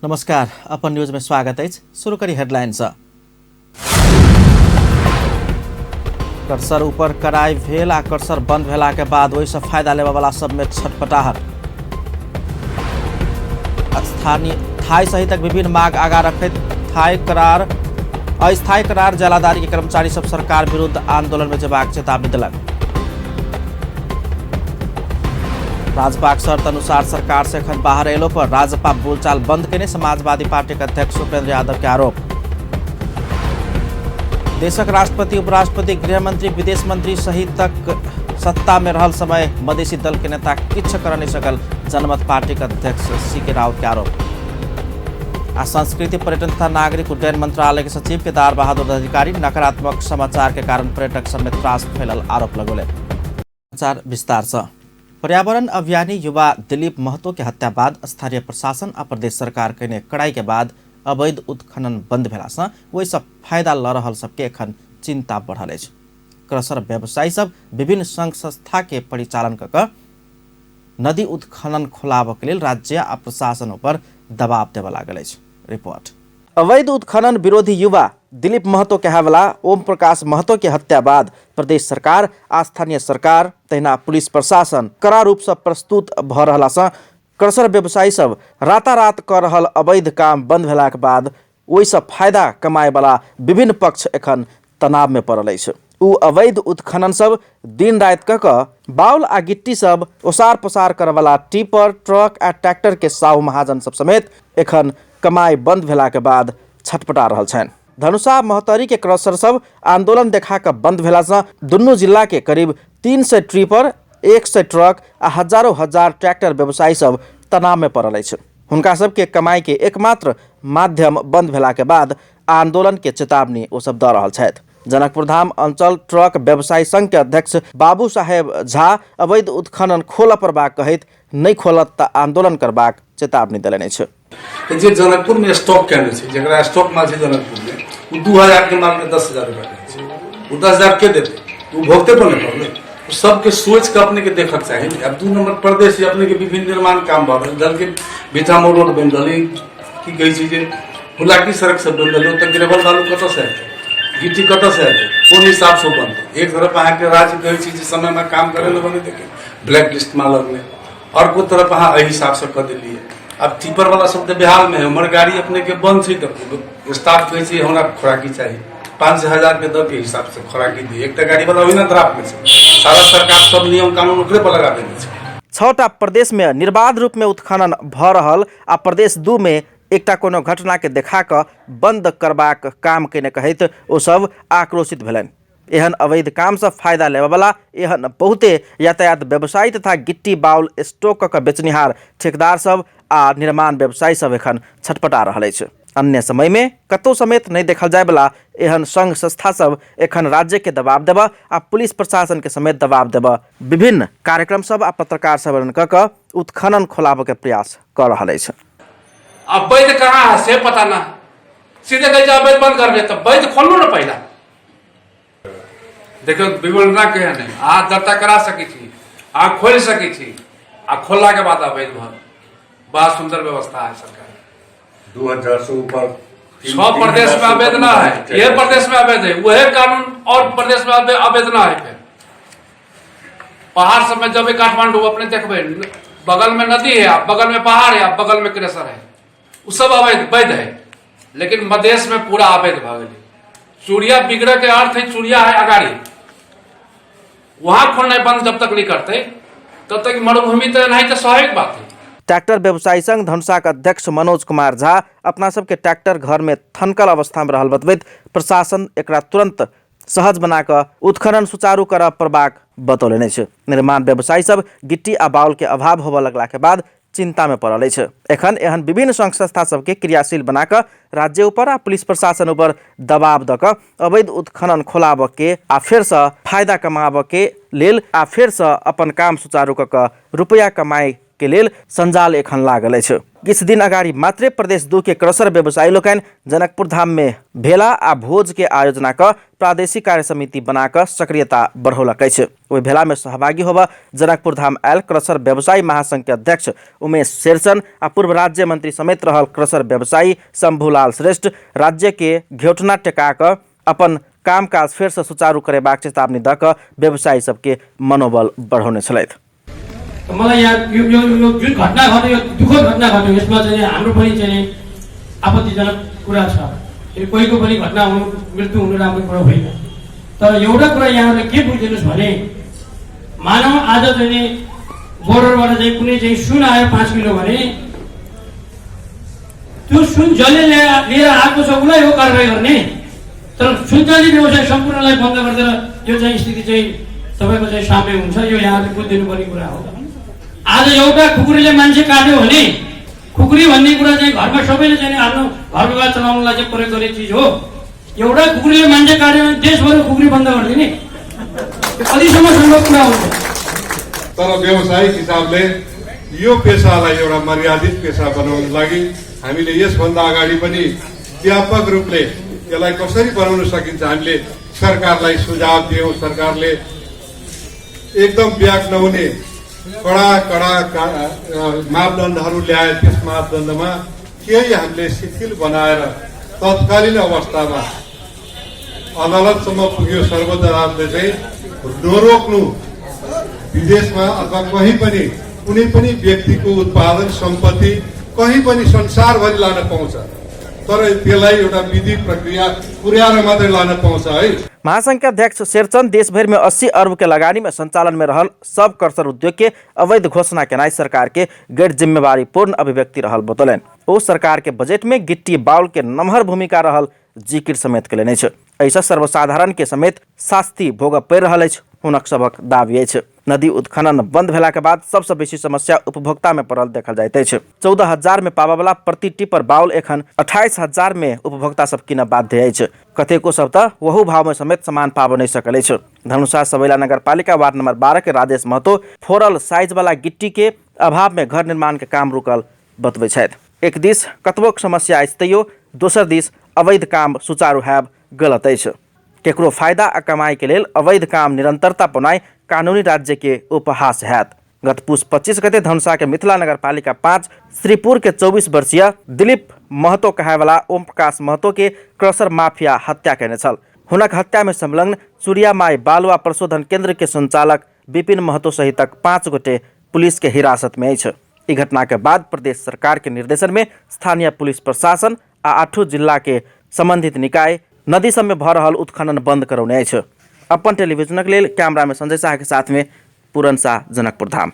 नमस्कार, अपन न्यूज में स्वागत अछि। शुरू करी हेडलाइन से। कर्सर ऊपर कड़ाई भेल आ कर्सर बंद भेला के बाद ओहिसँ फायदा लेबऽ वाला सब में छटपटाहट। स्थानीय थाई सहितक विभिन्न मांग आगा रखैत थाई करार अस्थायी करार जलादारी के कर्मचारी सब सरकार विरुद्ध आंदोलन में जेबाक चेतावनी देलक। राजपाक शर्त अनुसार सरकार से एखन बाहर अयलो पर राजपा बोलचाल बंद केने समाजवादी पार्टी के अध्यक्ष उपेंद्र यादव के आरोप। देशक राष्ट्रपति, उपराष्ट्रपति, गृहमंत्री, विदेश मंत्री सहितक सत्ता में रहल समय मधेसी दल के नेता किछु कर नहीं सकल, जनमत पार्टी के अध्यक्ष सी के राउत के आरोप। आ संस्कृति, पर्यटन तथा नागरिक उड्डयन मंत्रालय के सचिव केदार बहादुर अधिकारी नकारात्मक समाचार के कारण पर्यटक सब में त्रास फैलल आरोप लगौले। समाचार विस्तार से। पर्यावरण अभियानी युवा दिलीप महतो के हत्या बाद स्थानीय प्रशासन आ प्रदेश सरकार कयने कड़ाई के बाद अवैध उत्खनन बंद भेला से ओहिसँ फायदा ल रहल सबके एखन चिंता बढ़ल अछि। क्रशर व्यवसायी सब विभिन्न संघ संस्था के परिचालन क कऽ नदी उत्खनन खोलाबऽ के लेल राज्य आ प्रशासन ऊपर दबाव देबऽ लागल अछि। रिपोर्ट। अवैध उत्खनन विरोधी युवा दिलीप महतो कहावला ओम प्रकाश महतो के हत्या बाद प्रदेश सरकार आ स्थानीय सरकार तहिना पुलिस प्रशासन कड़ा रूप से प्रस्तुत भ रहला से क्रशर व्यवसायी सब रातारात कर रहल अवैध काम बंद भेलाक बाद ओहिसँ फायदा कमाएवला विभिन्न पक्ष एखन तनावमे पड़ल अछि। ओ अवैध उत्खनन सब दिन राति कऽ कऽ बाउल आ गिट्टी सब ओसार पसार करऽवला टिपर, ट्रक आ ट्रैक्टर के साहु महाजन सब समेत एखन कमाइ बंद भेलाके बाद छटपटा रहल छनि। धनुषा महोत्तरी के क्रशर सब आंदोलन देखा कऽ बंद भेलासँ दुनू जिला के करीब 300 ट्रिपर, 100 ट्रक आ हजारों हजार ट्रैक्टर व्यवसायी सब तनाव में पड़ल अछि। हुनका सबके कमाई के एकमात्र माध्यम बंद भेला के बाद आंदोलन के चेतावनी ओ सब दऽ रहल छथि। जनकपुर धाम अंचल ट्रक व्यवसायी संघ के अध्यक्ष बाबू साहेब झा अवैध उत्खनन खोलऽ पड़बाक कहैत नहि खोलत तऽ आंदोलन करबाक चेतावनी देलनि अछि। जे जनकपुर में स्टॉक केने छै, जकरा स्टॉक माल छै जनकपुर में, ओ 2000 के माल के 10,000 रुपया कहै छै। ओ 10,000 के देतै? ओ भोगते पर नहि पड़लै। सबके सोच के अपने के देखक चाही। अब 2 नंबर प्रदेश अपने के विभिन्न निर्माण काम भऽ रहल, जल के भिठामो रोड बनि रहल, की कहै छै जे हुलाकी सड़क सब बनि रहल, ओतऽ ग्रेवल बालू कतऽ से एतै, गिट्टी कतऽ से एतै, कोन हिसाब से बनतै। एक तरफ अहाँके राज्य कहै छै जे समय में काम करे लए बने, देखे ब्लैक लिस्ट में लगले, और को तरफ अहाँ एहि हिसाब से कऽ देलियै। अब टिपर वाला सब तऽ बिहार में है, हमर गाड़ी अपने के बंद छै तऽ स्टाफ कहै छै हमरा खोराकी चाही, 5,000 के दऽ के हिसाब से खोराकी दिए। एक गाड़ी वाला ओहिना ड्राफ्ट में छै, सारा सरकार सब नियम कानून ओकरे पर लगा देने छै। 6टा प्रदेश में निर्बाध रूप में उत्खनन भऽ रहल आ प्रदेश 2 में एकटा कोनो घटना के देखा कऽ बंद करबाक काम केने कहैत ओ सब आक्रोशित भेलनि। एहन अवैध काम से फायदा लेबऽवला एहन बहुते यातायात व्यवसायी तथा गिट्टी बाउल स्टॉक कऽ बेचनिहार ठेकेदार सब आ निर्माण व्यवसायी सब एखन छटपटा रहल अछि। अन्य समय में कतौ समेत नहि देखल जायवला एहन संघ संस्था सब एखन राज्य के दबाव देबऽ आ पुलिस प्रशासन के समेत दबाव देबऽ विभिन्न कार्यक्रम सब आ पत्रकार सम्मेलन कऽ कऽ उत्खनन खोलाबऽ के प्रयास कऽ रहल अछि। अब वैध कहाँ है से पता ना, सीधे कहै छै अवैध बंद कर दे, तऽ वैध खोलू ने पहिला। देखियौ विवरणा केहन है, अहाँ दर्ता करा सकै छी, अहाँ खोलि सकै छी, आ खोलला के बाद अवैध भऽ बड़ा सुंदर व्यवस्था है सरकार। 2000 से ऊपर 6 प्रदेश में अवैध ना है, ये प्रदेश में अवैध है, वह कानून और प्रदेश में अवैध ना है। फिर पहाड़ सब में जब काठमांडू अपने देखबे, बगल में नदी है, बगल में पहाड़ है, बगल में क्रेशर है, वो सब अवैध वैध है, लेकिन मधेश में पूरा अवैध भऽ गेलै। चूड़िया बिगड़े के अर्थ है चूड़िया है अगाड़ी, वहां खोलना बंद जब तक नहीं करते तब तक मरुभूमि तो नहीं, तो स्वाभाविक बात है। ट्रैक्टर व्यवसायी संघ धनुषाक अध्यक्ष मनोज कुमार झा अपना सबके ट्रैक्टर घर में थनकल अवस्था में रहल बतबैत प्रशासन एकरा तुरंत सहज बना कऽ उत्खनन सुचारू करऽ पड़बाक बतौलनि अछि। निर्माण व्यवसायी सब गिट्टी आ बाउल के अभाव होबऽ लगला के बाद चिंता में पड़ल अछि। एखन एहन विभिन्न संघ संस्था सबके क्रियाशील बना कऽ राज्य ऊपर आ पुलिस प्रशासन ऊपर दबाव दऽ कऽ अवैध उत्खनन खोलाबऽ के आ फेरसँ फायदा कमाबऽ के लेल आ फेरसँ अपन काम सुचारू कऽ कऽ रुपया कमाइ के लेल संजाल एखन लागल अछि। किछु दिन अगाडि मात्रे प्रदेश 2 के क्रसर व्यवसायी लोकनि जनकपुर धाम में भेला आ भोज के आयोजना क प्रादेशिक कार्य समिति बना क सक्रियता बढ़ौलक अछि। ओहि भेला में सहभागी होबऽ जनकपुर धाम आयल क्रसर व्यवसायी महासंघ के अध्यक्ष उमेश शेरचन आ पूर्व राज्य मंत्री समेत रहल क्रसर व्यवसायी शंभूलाल श्रेष्ठ राज्य के घेटना टेका क अपन कामकाज फेर से सुचारू करेबाक चेतावनी द क व्यवसायी सबके मनोबल बढ़ौने छलथि। मलाई यहाँ यो यो यो जुन घटना घट्यो, यो दुःखद घटना घट्यो, यसमा चाहिँ हाम्रो पनि चाहिँ आपत्तिजनक कुरा छ। कोहीको पनि घटना हुनु, मृत्यु हुनु राम्रो कुरा होइन। तर एउटा कुरा यहाँहरूले के बुझिदिनुहोस् भने, मानव आज चाहिँ बोर्डरबाट चाहिँ कुनै चाहिँ सुन आयो 5 किलो भने त्यो सुन जसले लिएर आएको छ उसलाई हो कारवाही गर्ने। तर सुन चाँदी व्यवसाय सम्पूर्णलाई बन्द गरिदिएर यो चाहिँ स्थिति चाहिँ तपाईँको चाहिँ साम्य हुन्छ। यो यहाँहरूले बुझिदिनु पर्ने कुरा हो। आज एउटा खुकुरीले मान्छे काट्यो भने खुकुरी भन्ने कुरा चाहिँ घरमा सबैले चाहिँ आफ्नो घर व्यवहार चलाउनलाई चाहिँ प्रयोग गर्ने चिज हो। एउटा खुकुरीले मान्छे काट्यो भने देशभर खुकुरी बन्द गरिदिने कतिसम्म सम्भव कुरा हुन्छ। तर व्यावसायिक हिसाबले यो पेसालाई एउटा मर्यादित पेसा बनाउन लागि हामीले यसभन्दा अगाडि पनि व्यापक रूपले यसलाई कसरी बनाउन सकिन्छ हामीले सरकारलाई सुझाव दियौँ। सरकारले एकदम ब्याक नहुने कडा कडा मापदण्डहरू ल्याए। त्यस मापदण्डमा केही हामीले शिथिल बनाएर तत्कालीन अवस्थामा अदालतसम्म पुग्यो। सर्वोच्च अदालतले चाहिँ नरोक्नु, विदेशमा अथवा कहीँ पनि कुनै पनि व्यक्तिको उत्पादन सम्पत्ति कहीँ पनि संसारभरि लान पाउँछ, तर त्यसलाई एउटा विधि प्रक्रिया पुर्याएर मात्रै लान पाउँछ है। महासंघ के अध्यक्ष शेरचंद देशभर में 80 अरब के लगानी में संचालन में रहल सब क्रसर उद्योग के अवैध घोषणा केनाइ सरकार के गैर जिम्मेवारीपूर्ण अभिव्यक्ति रहल बतौलनि। ओ सरकार के बजट में गिट्टी बाउल के नमहर भूमिका रहल जिकिर समेत केलनि अछि। एहिसँ सर्वसाधारण के समेत शास्ति भोगऽ पड़ि रहल अछि हुनक सभक दावी अछि। नदी उत्खनन बंद भेला के बाद सबसँ बेसी समस्या उपभोक्ता में पड़ल देखल जाइत अछि। 14,000 में पाबऽवला प्रति टिपर बाउल एखन 28,000 में उपभोक्ता सब कीनऽ बाध्य अछि। कतेको सब तऽ वहु भाव में समेत सामान पाबऽ नहि सकल अछि। धनुषा सबैला नगरपालिका वार्ड नंबर 12 के राजेश महतो फोड़ल साइज वाला गिट्टी के अभाव में घर निर्माण के काम रुकल बतबै छथि। एक दिस कतबो समस्या अछि तैयो दोसर दिस अवैध काम सुचारू हैब गलत अछि। केकरो फायदा आ कमाई के लेल अवैध काम निरंतरता पौनाइ कानूनी राज्य के उपहास हैत। गत पुस 25 गते धनुषा के मिथिला नगरपालिका 5 श्रीपुर के 24 वर्षीय दिलीप महतो कहायवाला ओम प्रकाश महतो के क्रसर माफिया हत्या केने छल। हुनक हत्या में संलग्न चुरियामाई बालुआ प्रशोधन केंद्र के संचालक विपिन महतो सहितक 5 गोटे पुलिस के हिरासत में अछि। ई घटना के बाद प्रदेश सरकार के निर्देशन में स्थानीय पुलिस प्रशासन आ 8 जिला के संबंधित निकाय नदी सब में भऽ रहल उत्खनन बंद करौने अछि। अपन टेलीविजनक लेल कैमरा में संजय शाह के साथ में पूरन शाह, जनकपुर धाम।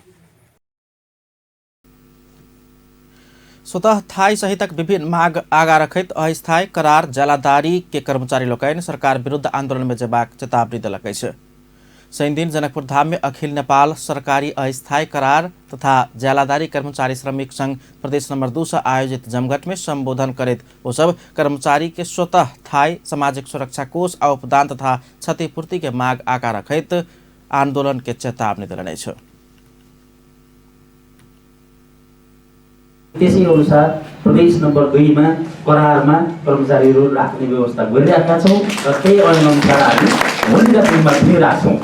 स्वतः थाई सहितक विभिन्न माग आगा रखैत अस्थायी करार जलादारी के कर्मचारी लोकनि सरकार विरुद्ध आंदोलन में जेबाक चेतावनी देलक अछि। शनिदिन जनकपुर धाम में अखिल नेपाल सरकारी अस्थायी करार तथा जलादारी कर्मचारी श्रमिक संघ प्रदेश नंबर 2 से आयोजित जमघट में संबोधन करैत ओ सब कर्मचारी के स्वतः थाई सामाजिक सुरक्षा कोष आ उपदान तथा क्षतिपूर्ति के माग आगा रखैत आंदोलन के चेतावनी देलनि अछि। त्यसै अनुसार प्रदेश नम्बर 2 मा करारमा कर्मचारीहरू राख्ने व्यवस्था गरिरहेका छौँ र त्यही ऐनअनुसार हामी भोलिका दिनमा पनि राख्छौँ।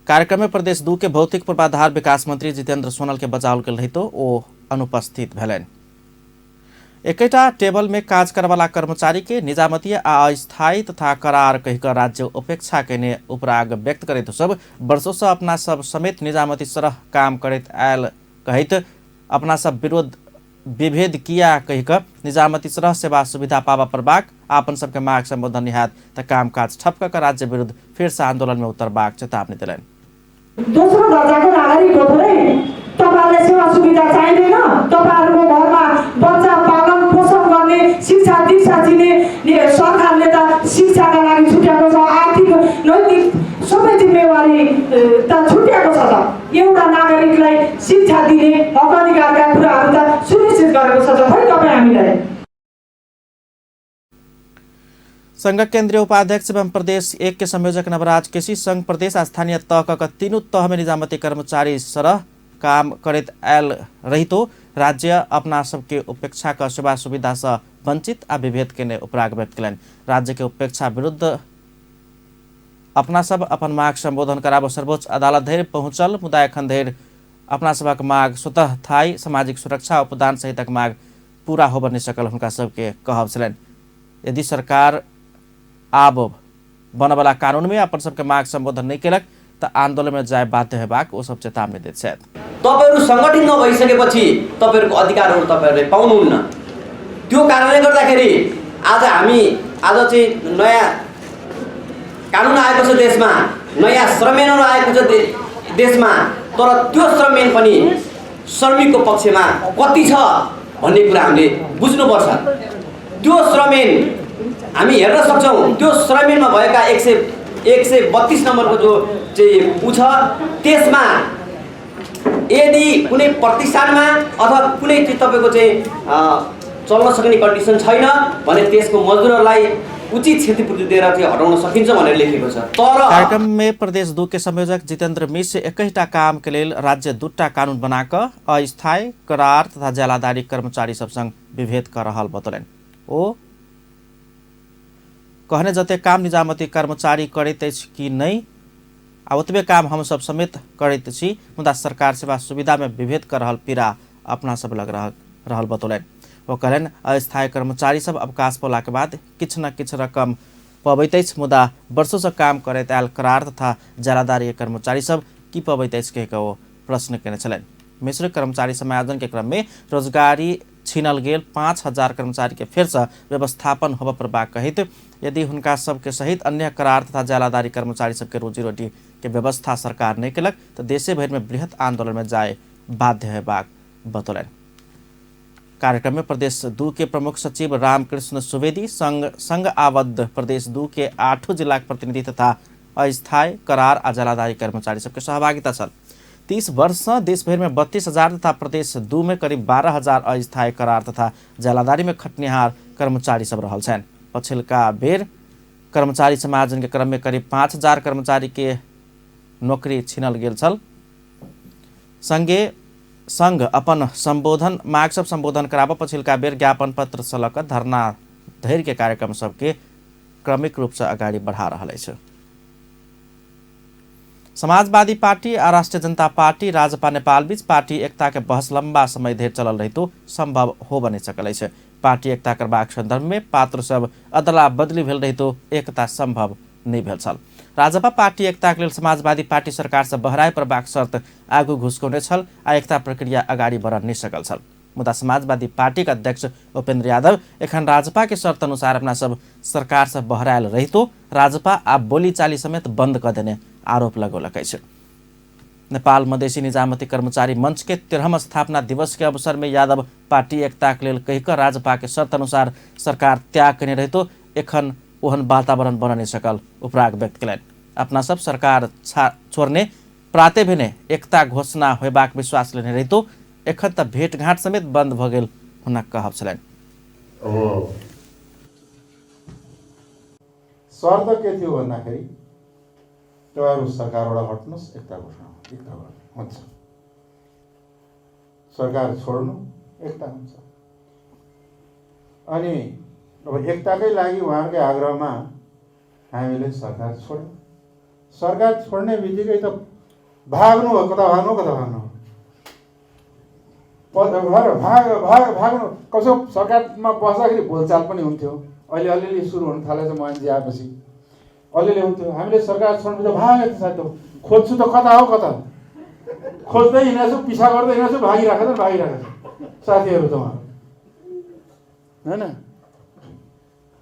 कार्यक्रम में प्रदेश 2 के भौतिक पूर्वाधार विकास मंत्री जितेंद्र सोनल के बजाओल गेल रहितो ओ अनुपस्थित भेलनि। एकेटा टेबल में काज करवाला कर्मचारी के निजामती आ अस्थायी तथा करार कहिक राज्य उपेक्षा केने उपराग व्यक्त करैत सब वर्षों से अपना सब समेत निजामती सरह काम करैत आयल कहैत अपना सब विरोध विभेद किया कहिक निजामती सरह सेवा सुविधा पाबऽ पड़बाक आपन सबके माग संबोधन निहात त कामकाज ठप क राज्य विरुद्ध फिर से आंदोलन में उतरबाक चेतावनी देलनि। दोस्रो दर्जाको नागरिक हो थोरै, तपाईहरुलाई सेवा सुविधा चाहिँदैन। तपाईहरुको घरमा बच्चा पालन पोषण गर्ने शिक्षा दीक्षा दिने सरकारले त शिक्षाका लागि छुट्याएको छ, आर्थिक नैतिक सबै जिम्मेवारी त छुट्याएको छ। त एउटा नागरिकलाई शिक्षा दिने हक अधिकारका कुराहरू त सुनिश्चित गरेको छ त खै तपाईँ हामीलाई। संघक केंद्रीय उपाध्यक्ष एवं प्रदेश 1 के संयोजक नवराज केसी संघ प्रदेश आ स्थानीय तह क तीनू तह में निजामती कर्मचारी सरह काम करैत आयल रहितो राज्य अपना सबके उपेक्षा क सेवा सुविधा से वंचित आ विभेद केने उपराग व्यक्त केलनि। राज्य के उपेक्षा विरुद्ध अपना सब अपन माग संबोधन कराबऽ सर्वोच्च अदालत धरि पहुँचल, मुदा एखन धरि अपना सबक माग स्वतः थाई सामाजिक सुरक्षा उपदान सहितक माग पूरा होबऽ नहि सकल हुनका सबके कहब छलनि। यदि सरकार आब बनवला कानून में अपन सबके माग संबोधन नहीं केलक तऽ आंदोलन में जाय बाध्य हेबाक ओ सब चेतावनी दैत छथि। तपाईहरु संगठित नभइसकेपछि तपाईहरुको अधिकारहरु तपाईहरुले पाउनुहुन्न। त्यो कारणले गर्दाखेरि आज हामी आज चाहिँ नयाँ कानुन आएको छ देशमा, नयाँ श्रम ऐनहरु आएको छ देशमा, तर त्यो श्रम ऐन पनि श्रमिकको पक्षमा कति छ भन्ने कुरा हामीले बुझ्नुपर्छ। त्यो श्रम ऐन हामी हेर्न सक्छौँ, त्यो श्रम ऐनमा भएका 132 नम्बरको जो चाहिँ ऊ छ त्यसमा यदि कुनै प्रतिष्ठानमा अथवा कुनै चाहिँ तपाईँको चाहिँ चल्न सक्ने कन्डिसन छैन भने त्यसको मजदुरहरूलाई उचित क्षतिपूर्ति दिएर चाहिँ हटाउन सकिन्छ भनेर लेखेको छ। तर कार्यक्रम में प्रदेश 2 के संयोजक जितेंद्र मिश्र एकैटा काम के लेल राज्य 2टा कानून बनाकर अस्थायी करार तथा ज्यालादारी कर्मचारी सब संग विभेद कर रहल बतौलनि। ओ कहने जते काम निजामती कर्मचारी करैत अछि कि नहि आ ओतबे काम हम सब समेत करैत छी, मुदा सरकार सेवा सुविधा में विभेद कर रहल पीड़ा अपना सब लग रहल बतौलनि। ओ कहलनि अस्थायी कर्मचारी सब अवकाश पौला के बाद किछु न किछु रकम पबैत अछि, मुदा वर्षों से काम करैत आयल करार तथा ज्यालादारी कर्मचारी सब की पबैत अछि कहि कऽ ओ प्रश्न केने छलनि। मिश्र कर्मचारी समायोजन के क्रम में रोजगारी छीनल गेल 5000 कर्मचारी के फेर से व्यवस्थापन होबय पड़बाक कहैत यदि हुनका सबके सहित अन्य करार तथा ज्यालादारी कर्मचारी सबके रोजी रोटी के व्यवस्था सरकार नहीं केलक तो देशे भरि में बृहत आंदोलन में जाय बाध्य हेबाक बतौलनि। कार्यक्रम में प्रदेश 2 के प्रमुख सचिव रामकृष्ण सुवेदी संघ आबद्ध प्रदेश 2 के 8 जिला के प्रतिनिधि तथा अस्थायी करार आ ज्यालादारी कर्मचारी सबके सहभागिता छल। 30 वर्ष से देशभर में 32,000 तथा प्रदेश 2 में करीब 12,000 अस्थायी करार तथा ज्यालादारी में खटनिहार कर्मचारी सब रहल छनि। पछिलका बेर कर्मचारी समायोजन के क्रम में करीब 5,000 कर्मचारी के नौकरी छीनल गेल छल। संगे संघ अपन संबोधन माग सब संबोधन कराबऽ पछिलका बेर ज्ञापन पत्र से लऽ कऽ धरना धरि के कार्यक्रम सबके क्रमिक रूप से अगाडि बढ़ा रहल अछि। समाजवादी पार्टी आ राष्ट्रिय जनता पार्टी राजपा नेपाल बीच पार्टी एकता के बहस लंबा समय धरि चलल रहितो संभव होबऽ नहि सकल अछि। पार्टी एकता करबाक संदर्भ में पात्र सब अदला बदली भेल रहितो एकता संभव नहि भेल छल। राजपा पार्टी एकता के लेल समाजवादी पार्टी सरकार से बहराए पड़बाक शर्त आगू घुसकौने छल आ एकता प्रक्रिया अगाडि बढ़ नहि सकल छल। मुदा समाजवादी पार्टी के अध्यक्ष उपेंद्र यादव एखन राजपा के शर्त अनुसार अपना सब सरकार से बहरायल रहितो राजपा आ बोलीचाली समेत बंद कऽ देने आरोप लगौलक अछि। नेपाल मधेसी निजामती कर्मचारी मंच के 13वां स्थापना दिवस के अवसर में यादव पार्टी एकता के लेल कहि कऽ राजपा के शर्त अनुसार सरकार त्याग केने रहितो एखन ओहन वातावरण बन नहि सकल उपराग व्यक्त केलनि। अपना सब सरकार छोड़ने प्राते भेने एकता घोषणा होयबाक विश्वास लेने रहितो एखन तऽ भेंटघाट समेत बंद भऽ गेल हुनक कहब छलनि। अब शर्त के थियो भन्दाखेरि तपाईँहरू सरकारबाट हट्नुहोस्, एकता घोषणा एकता हुन्छ, सरकार छोड्नु एकता हुन्छ। अनि अब एकताकै लागि उहाँहरूकै आग्रहमा हामीले सरकार छोड्यौँ। सरकार छोड्ने बित्तिकै त भाग्नु हो, कता भाग्नु कता भाग्नु भाग भाग भाग्नु। कसो सरकारमा बस्दाखेरि बोलचाल पनि हुन्थ्यो, अहिले अलिअलि सुरु हुन थालेछ मोहनजी आएपछि अलिअलि हुन्थ्यो। हामीले सरकार छोड्नु त भागेको सायद खोज्छु त कता हो कता, खोज्दै हिँडेको छु, पिछा गर्दै हिँडेको छु, भागिरहेको छ भागिरहेको छ साथीहरू त उहाँहरू होइन।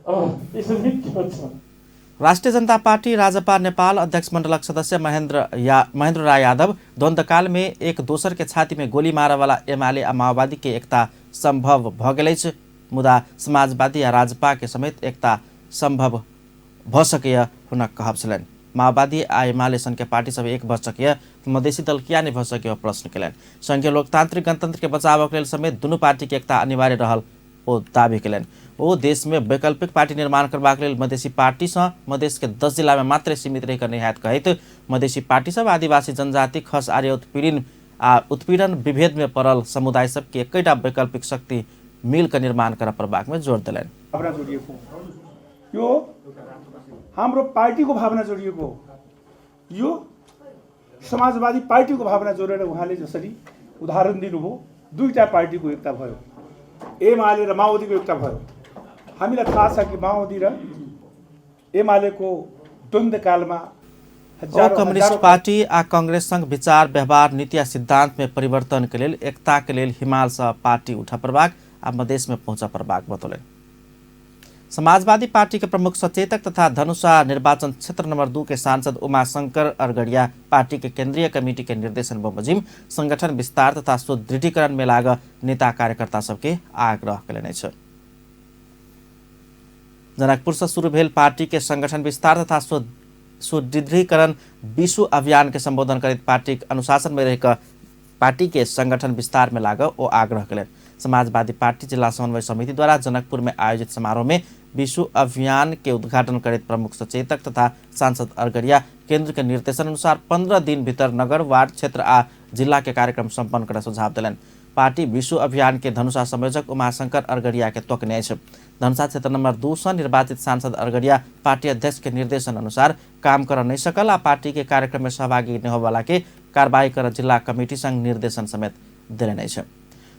अब यसरी के छ। राष्ट्रिय जनता पार्टी राजपा नेपाल अध्यक्ष मंडलक सदस्य महेंद्र राय यादव द्वंद्वकाल में एक दोसर के छाती में गोली मारय वाला एमाले आ माओवादी के एकता संभव भ गेल अछि, मुदा समाजवादी आ राजपा के समेत एकता संभव भ सकैए हुनक कहब छलनि। माओवादी आ एमाले सन के पार्टी सब एक भ सकैए, मधेसी दल किया नहि भ सकैए प्रश्न केलनि। संघीय लोकतांत्रिक गणतंत्र के बचावक लेल समेत दुनू पार्टी के एकता अनिवार्य रहल ओ दावी केलनि। ओ देश में वैकल्पिक पार्टी निर्माण करबाक लेल मधेसी पार्टी सँ मधेश के 10 जिला में मात्र सीमित रहि कऽ नहि हैत कहैत मधेसी पार्टी सब आदिवासी जनजाति खस आर्य उत्पीड़न आ उत्पीड़न विभेद में पड़ल समुदाय सबके एकैटा वैकल्पिक शक्ति मिल कऽ निर्माण करऽ पड़बाक में जोर देलनि। भावना जोडिएको यो हाम्रो पार्टीको भावना जोडिएको हो, यो समाजवादी पार्टीको भावना जोडेर उहाँले जसरी उदाहरण दिनुभयो, दुईटा पार्टीको एकता भयो, एमाले र माओवादीको एकता भयो। हामीलाई थाहा छ कि माओवादी र एमालेको द्वन्द्वकालमा ओ कम्युनिस्ट पार्टी आ कांग्रेस संग विचार व्यवहार नीति आ सिद्धांत में परिवर्तन के लेल एकता के लेल हिमाल सँ पार्टी उठा पड़बाक आ मधेश में पहुंचा पड़बाक बतौलनि। समाजवादी पार्टी के प्रमुख सचेतक तथा धनुषा निर्वाचन क्षेत्र नंबर 2 के सांसद उमाशंकर अरगड़िया पार्टी के केंद्रीय कमिटी के निर्देशन बमोजिम संगठन विस्तार तथा सुदृढ़ीकरण में लाग नेता कार्यकर्ता सबके आग्रह कयलनि अछि। जनकपुर से शुरू भेल पार्टी के संगठन विस्तार तथा सुदृढ़ीकरण विश्व अभियान के संबोधन करैत पार्टी अनुशासन में रहिक पार्टी के संगठन विस्तार में लाग ओ आग्रह कयलनि। समाजवादी पार्टी जिला समन्वय समिति द्वारा जनकपुर में आयोजित समारोह में विश्व अभियान के उद्घाटन करैत प्रमुख सचेतक तथा सांसद अरगड़िया केंद्र के निर्देशन अनुसार 15 दिन भीतर नगर वार्ड क्षेत्र आ जिला के कार्यक्रम सम्पन्न कर सुझाव देलनि। पार्टी विश्व अभियान के धनुषा संयोजक उमाशंकर अरगड़िया के तोकने अछि। धनुषा क्षेत्र नंबर 2 से निर्वाचित सांसद अरगड़िया पार्टी अध्यक्ष के निर्देशन अनुसार काम कर नहीं सकल आ पार्टी के कार्यक्रम में सहभागी नहीं होवाला के कार्रवाई कर जिला कमिटी संग निर्देशन समेत देलनि अछि।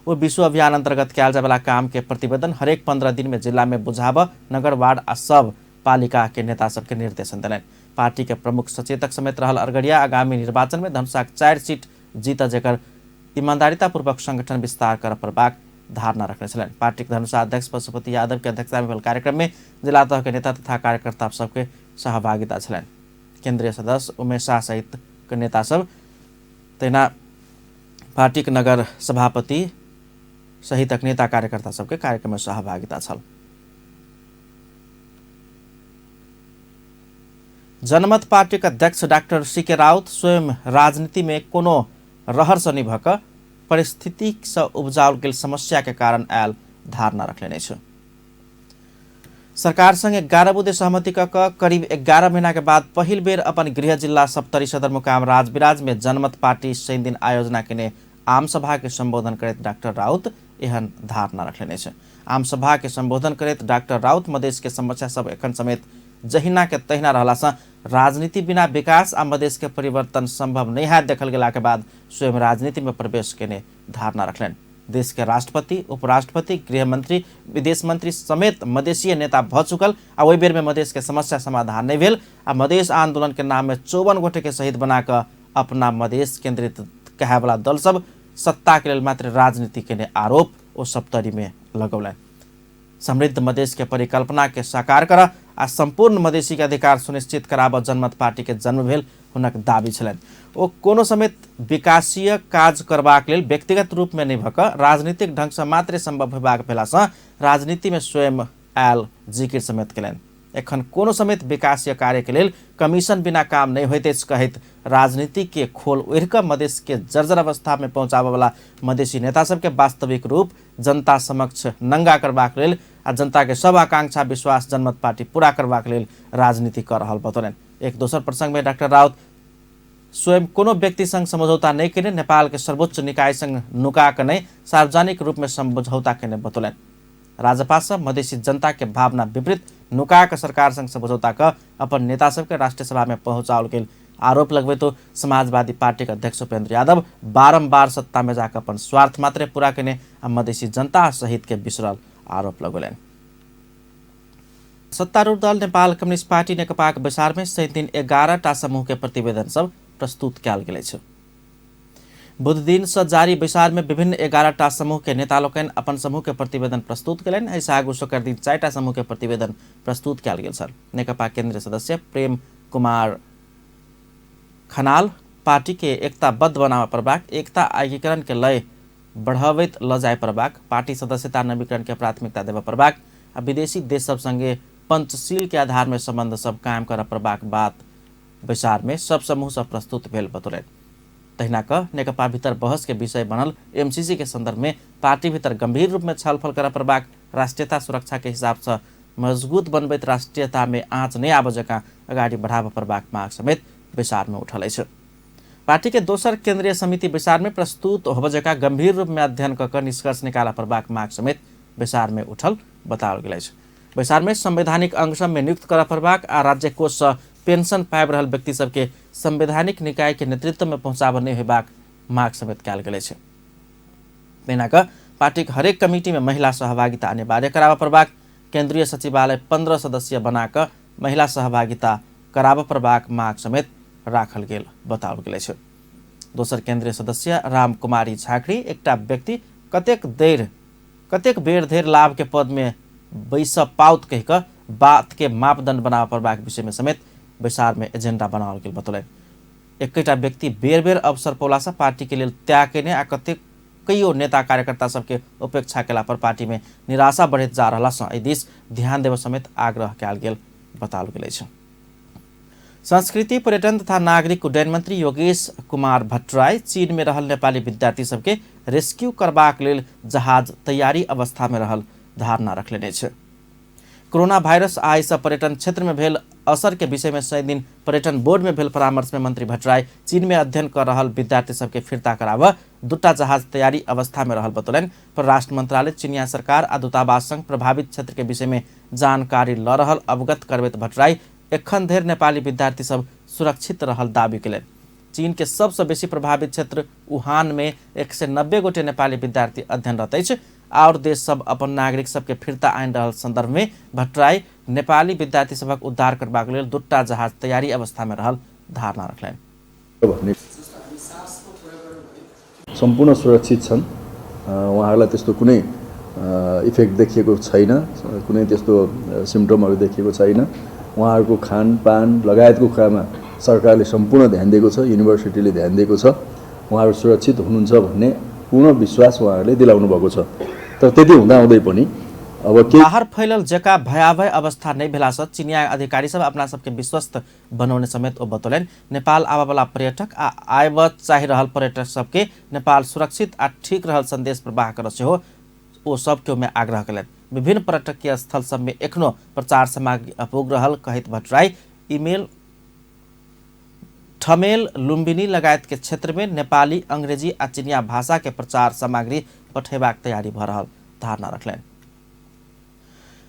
वो विश्व अभियान अंतर्गत कयल जायवला काम के प्रतिवेदन हरेक 15 दिन में जिला में बुझाब नगर वार्ड आ सब पालिका के नेता सबके निर्देशन देलनि। पार्टी के प्रमुख सचेतक समेत रहल अरगड़िया आगामी निर्वाचन में धनुषाक 4 सीट जीत जकर ईमानदारितापूर्वक संगठन विस्तार कर पड़बाक धारणा रखने छलनि। पार्टी के धनुषा अध्यक्ष पशुपति यादव के अध्यक्षता में भेल कार्यक्रम में जिला तह के नेता तथा कार्यकर्ता सबके सहभागिता छलनि। केंद्रीय सदस्य उमेश शाह सहित के नेता सब तहिना पार्टी के नगर सभापति सहितक नेता कार्यकर्ता सबके कार्यक्रम में सहभागिता छल। जनमत पार्टी के अध्यक्ष डॉक्टर सी.के. राउत स्वयं राजनीति में कोनो रहर से नहीं भक परिस्थिति से उपजाओल गेल समस्या के कारण आयल धारणा रखलेने अछि। सरकार संग 11 बुँदे सहमति क करीब 11 महीना के बाद पहिल बेर अपन गृह जिला सप्तरी सदरमुकाम राजविराज में जनमत पार्टी शनि दिन आयोजना केने आम सभा के संबोधन करैत डॉक्टर राउत एहन धारणा रखलेने अछि। आम सभा के संबोधन करैत डॉक्टर राउत मधेश के समस्या सब एखन समेत जहिना के तहिना रहला सँ राजनीति बिना विकास आ मधेश के परिवर्तन संभव नहीं है देखल गेला के बाद स्वयं राजनीति में प्रवेश केने धारणा रखलनि। देश के राष्ट्रपति, उपराष्ट्रपति, गृहमंत्री, विदेश मंत्री समेत मधेशीय नेता भ चुकल आ ओहि बेर में मधेश के समस्या समाधान नहीं भेल आ मधेश आंदोलन के नाम में 54 गोटे के शहीद बनाकर अपना मधेश केंद्रित कहे वाला दल सब सत्ता के लेल मात्र राजनीति केने आरोप ओ सप्तरी में लगौलनि। समृद्ध मधेश के परिकल्पना के साकार कर आ संपूर्ण मधेसी के अधिकार सुनिश्चित कराबऽ जनमत पार्टी के जन्म भेल हुनक दावी छलनि। ओ कोनो समेत विकासीय काज करबाक लेल व्यक्तिगत रूप में नहीं भऽ कऽ राजनीतिक ढंग से मात्र संभव होबाक भेलासँ राजनीति में स्वयं आयल जिकिर समेत केलनि। एखन कोनो समेत विकासीय कार्य के लेल कमीशन बिना काम नहीं होइत अछि कहैत राजनीति के खोल ओढ़ि कऽ मधेश के जर्जर अवस्था में पहुंचाबऽ वाला मधेसी नेता सबके वास्तविक रूप जनता समक्ष नंगा करबाक लेल आ जनता के सब आकांक्षा विश्वास जनमत पार्टी पूरा करबाक लेल राजनीति कर रहल बतौलनि। एक दोसर प्रसंग में डॉक्टर राउत स्वयं कोनो व्यक्ति संग समझौता नहीं केने नेपाल के सर्वोच्च निकाय संग नुका कऽ नहीं सार्वजनिक रूप में समझौता केने बतौलनि। राजपा से मधेसी जनता के भावना विपरीत नुका के सरकार संग समझौता कऽ अपन नेता सबके राष्ट्रीय सभा में पहुंचाओल गेल आरोप लगबैत समाजवादी पार्टी के अध्यक्ष उपेंद्र यादव बारम्बार सत्ता में जाकर अपन स्वार्थ मात्र पूरा केने आ मधेसी जनता सहित के बिसरल आरोप लगौलनि। सत्तारूढ़ दल नेपाल कम्युनिस्ट पार्टी नेकपाक बैसार में शनि दिन 11 टा समूह के प्रतिवेदन सब प्रस्तुत कयल गेल अछि। बुध दिन से जारी बैसार में विभिन्न 11 टा समूह के नेता लोकनि अपन समूह के प्रतिवेदन प्रस्तुत कयलनि। एहिसँ आगू शुक्र दिन 4 टा समूह के प्रतिवेदन प्रस्तुत कयल गेल छल। नेकपा केंद्रीय सदस्य प्रेम कुमार खनाल पार्टी के एकताबद्ध बनाबऽ पड़बाक, एकता एकीकरण के लय बढ़ाबैत लऽ जाय पड़बाक, पार्टी सदस्यता नवीकरण के प्राथमिकता देबऽ पड़बाक आ विदेशी देश सब संगे पंचशील के आधार में संबंध सब कायम करऽ पड़बाक बात बैसार में सब समूह सब प्रस्तुत भेल बतौलनि। तहिना कऽ नेकपा भीतर बहस के विषय बनल एमसीसी के संदर्भ में पार्टी भीतर गंभीर रूप में छलफल करऽ पड़बाक राष्ट्रियता सुरक्षा के हिसाब से मजबूत बनबैत राष्ट्रियता में आँच नहीं आबऽ जकाँ अगाडि बढ़ाबऽ पड़बाक माग समेत बैसार में उठल अछि। पार्टी के दोसर केंद्रीय समिति बैसार में प्रस्तुत होबऽ जकाँ गंभीर रूप में अध्ययन कऽ निष्कर्ष निकालऽ पड़बाक माग समेत बैसार में उठल बताओल गेल अछि। बैसार में संवैधानिक अंग सब में नियुक्त करऽ पड़बाक आ राज्य कोष से पेंशन पाबि रहल व्यक्ति सबके संवैधानिक निकाय के नेतृत्व में पहुँचाबऽ नहि होयबाक माग समेत कयल गेल अछि। तहिना कऽ पार्टीक हरेक कमिटी में महिला सहभागिता अनिवार्य कराबऽ पड़बाक, केंद्रीय सचिवालय 15 सदस्य बनाकऽ महिला सहभागिता कराबऽ पड़बाक माग समेत राखल गेल बताओल गेल अछि। दोसर केंद्रीय सदस्य राम कुमारी झाँखड़ी एकटा व्यक्ति कतेक बेर धरि लाभ के पद में बैस पाउत कहि कऽ बात के मापदंड बनाबऽ पड़बाक विषय में समेत बैसार में एजेंडा बनाओल गेल बतौलनि। एकटा व्यक्ति बेर बेर अवसर पौलासँ पार्टी के लेल त्याग कयने आ कतेक कईयो नेता कार्यकर्ता सबके उपेक्षा केला पर पार्टी में निराशा बढ़ैत जा रहला सँ एहि दिस ध्यान देबऽ समेत आग्रह कयल गेल बताओल गेल अछि। संस्कृति पर्यटन तथा नागरिक उड्डयन मंत्री योगेश कुमार भट्टराई चीन में रहल नेपाली विद्यार्थी सबके रेस्क्यू करबाक लेल जहाज तैयारी अवस्था में रहल धारणा रखलेने अछि। कोरोना वायरस आ एहिसँ पर्यटन क्षेत्र में भेल असर के विषय में शनिदिन पर्यटन बोर्ड में भेल परामर्श में मंत्री भट्टराई चीन में अध्ययन कर रहल विद्यार्थी सबके फिर्ता कराबऽ दूटा जहाज तैयारी अवस्था में रहल बतौलनि। परराष्ट्र मंत्रालय चीनिया सरकार आ दूतावास संग प्रभावित क्षेत्र के विषय में जानकारी ल रहल अवगत करबैत भट्टराई एखन धरि नेपाली विद्यार्थी सब सुरक्षित रहल दावी कयलनि। चीन के सबसँ बेसी प्रभावित क्षेत्र वुहान में 190 गोटे नेपाली विद्यार्थी अध्ययनरत अछि। और देश सब अपन नागरिक सबके फिर्ता आनि रहल संदर्भ में भट्टराई नेपाली विद्यार्थी सबक उद्धार करबाक लेल दूटा जहाज तैयारी अवस्था में रहल धारणा रखलनि। सम्पूर्ण सुरक्षित छन्, उहाँहरूलाई त्यस्तो कुनै इफेक्ट देखिएको छैन, कुनै त्यस्तो सिम्टमहरू देखिएको छैन। उहाँहरूको खानपान लगायतको कुरामा सरकारले सम्पूर्ण ध्यान दिएको छ, युनिभर्सिटीले ध्यान दिएको छ। उहाँहरू सुरक्षित हुनुहुन्छ भन्ने पूर्ण विश्वास उहाँहरूले दिलाउनु भएको छ। तर त्यति हुँदाहुँदै पनि अब के बाहर फैलल जका भयावह अवस्था नहीं भेलासँ चीनिया अधिकारी सब अपना सबके विश्वस्त बनौने समेत ओ बतौलनि। नेपाल आबऽवला पर्यटक आ आबऽ चाहि रहल पर्यटक सबके नेपाल सुरक्षित आ ठीक रहल संदेश प्रवाह करऽ सेहो ओ सबके में आग्रह कयलनि। विभिन्न पर्यटकीय स्थल सब में एखनो प्रचार सामग्री अपुग रहल कहैत भट्टराई ईमेल ठमेल लुम्बिनी लगायत के क्षेत्र में नेपाली अंग्रेजी आ चीनिया भाषा के प्रचार सामग्री पठेबाक तैयारी भऽ रहल धारणा रखलनि।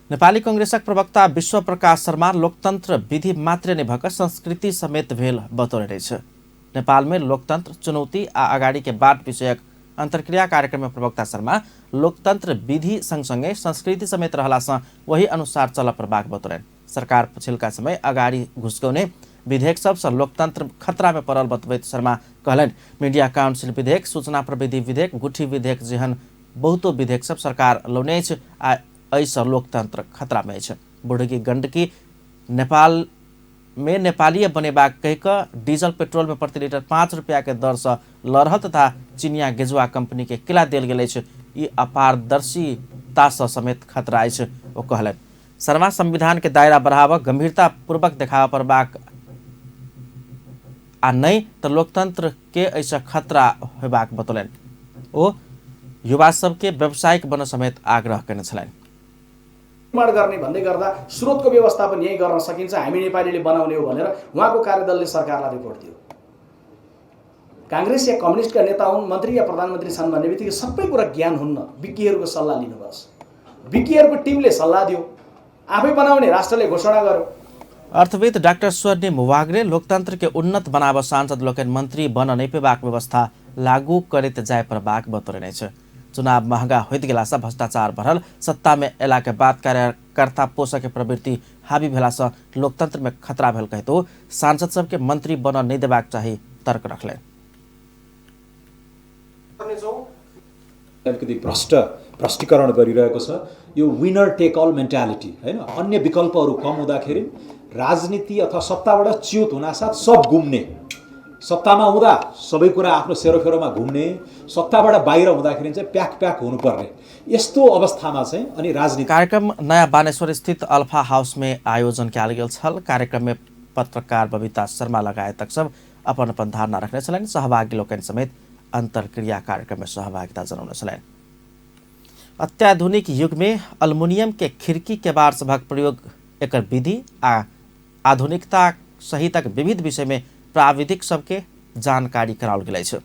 नेपाली कांग्रेसक प्रवक्ता विश्व प्रकाश शर्मा लोकतंत्र विधि मात्र नहि भऽ कऽ संस्कृति समेत भेल बतौने अछि। नेपाल में लोकतंत्र चुनौती आ अगाडि के बाट विषयक अंतर्क्रिया कार्यक्रम में प्रवक्ता शर्मा लोकतंत्र विधि सँगसँगै संस्कृति समेत रहलासँ वही अनुसार चलऽ पड़बाक बतौलनि। सरकार पछिल्का समय अगाडि घुसकौने विधेयक सबसँ लोकतंत्र खतरा में पड़ल बतबैत शर्मा कहलनि, मीडिया काउंसिल विधेयक, सूचना प्रविधि विधेयक, गुठी विधेयक जेहन बहुतो विधेयक सब सरकार लौने अछि आ एहिसँ लोकतंत्र खतरा में अछि। बुढ़गी गंडकी नेपाल में नेपालीय बनेबाक कहि कऽ डीजल पेट्रोल में प्रति लीटर 5 रुपया के दर से लऽ रहल तथा चीनिया गेजुआ कंपनी के किला देल गेल अछि, ई अपारदर्शिता समेत खतरा अछि, ओ कहलनि। शर्मा संविधान के दायरा बढ़ाबऽ गंभीरता पूर्वक देखाबऽ पड़बाक आ नहि तऽ लोकतंत्र के एहिसँ खतरा होयबाक बतौलनि। ओ युवा सबके व्यावसायिक बन समेत आग्रह कयने छलनि। निर्माण गर्ने भन्दै गर्दा स्रोतको व्यवस्थापन यहीँ गर्न सकिन्छ, हामी नेपालीले बनाउने हो भनेर उहाँको कार्यदलले सरकारलाई रिपोर्ट दियो। काङ्ग्रेस या कम्युनिस्टका नेता हुन्, मन्त्री या प्रधानमन्त्री छन् भन्ने बित्तिकै सबै कुरा ज्ञान हुन्न। विज्ञहरूको सल्लाह लिनुपर्छ, विज्ञहरूको टिमले सल्लाह दियो, आफै बनाउने राष्ट्रले घोषणा गर्यो। अर्थविद डाक्टर स्वर्णिम वाग्रे लोकतंत्र के उन्नत बनाब सांसद लोकनि मंत्री बन नहि पेबाक व्यवस्था लागू करैत जाय पड़बाक बतौलनि अछि। चुनाव महंगा होइत गेलासँ भ्रष्टाचार बढ़ल, सत्ता में अयला के बाद कार्यकर्ता पोषक के प्रवृत्ति हावी भेलासँ लोकतंत्र में खतरा भेल कहैत ओ सांसद सबके मंत्री बन नहि देबाक चाही तर्क रखलनि। अलिकति भ्रष्टीकरण गरिरहेको छ यो विनर टेक अल मेन्टालिटी हैन, अन्य विकल्पहरू कम हुँदाखेरि राजनीति अथवा सत्ताबाट च्युत हुनासाथ सब गुम्ने, सत्तामा हुँदा सबै कुरा आफ्नो सेरोफेरोमा घुम्ने, सत्ताबाट बाहिर हुँदाखेरि चाहिँ प्याक प्याक हुनुपर्ने, यस्तो अवस्थामा चाहिँ अनि राजनीति। कार्यक्रम नयाँ बानेश्वर स्थित अल्फा हाउस में आयोजन कयल गेल छल। कार्यक्रम में पत्रकार बबीता शर्मा लगायतक सब अपन अपन धारणा रखने छलनि। सहभागी लोकनि समेत अंतर्क्रिया कार्यक्रम में सहभागिता जनौने छलनि। अत्याधुनिक युग में अल्मुनियम के खिड़की केबाड़ सभक प्रयोग, एकर विधि आ आधुनिकता सहितक विविध विषय में प्राविधिक सबके जानकारी कराओल गेल अछि।